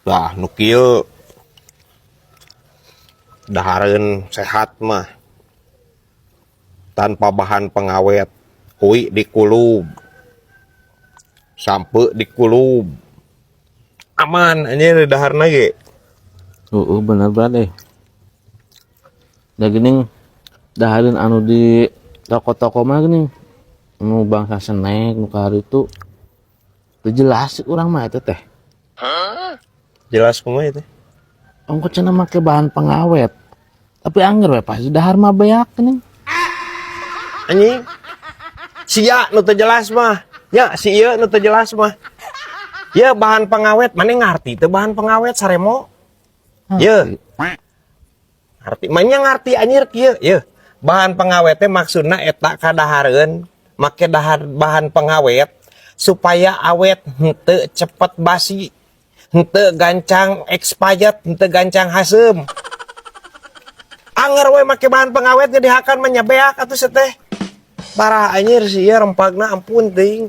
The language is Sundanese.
Tah, nu kieu dahareun sehat mah. Tanpa bahan pengawet, hui dikulub. Sampeu dikulub. Aman anjir daharna ge. Heeh, bener banget eh. Da geuning dahareun anu di toko-toko mah geuning nu bangsa snack nu itu teu jelas urang mah eta teh. Jelas kumaha itu? Ongko cenah make bahan pengawet. Tapi angger we pas dahar mah beak geuning. Anjing. Sia nu teu jelas mah. Ya, si ieu nu teu jelas mah. Ya, bahan pengawet, mana ngarti teu bahan pengawet saremo? Ye. Ngarti, manya ngarti anjir kieu, ye. Bahan pengawet teh maksudna eta kadahareun make dahar bahan pengawet supaya awet, henteu cepet basi, henteu gancang expired, henteu gancang haseum. Anger we make bahan pengawet ge dihakan mah nya beak atuh teh. Parah anjir si ieu rempagna, ampun teuing.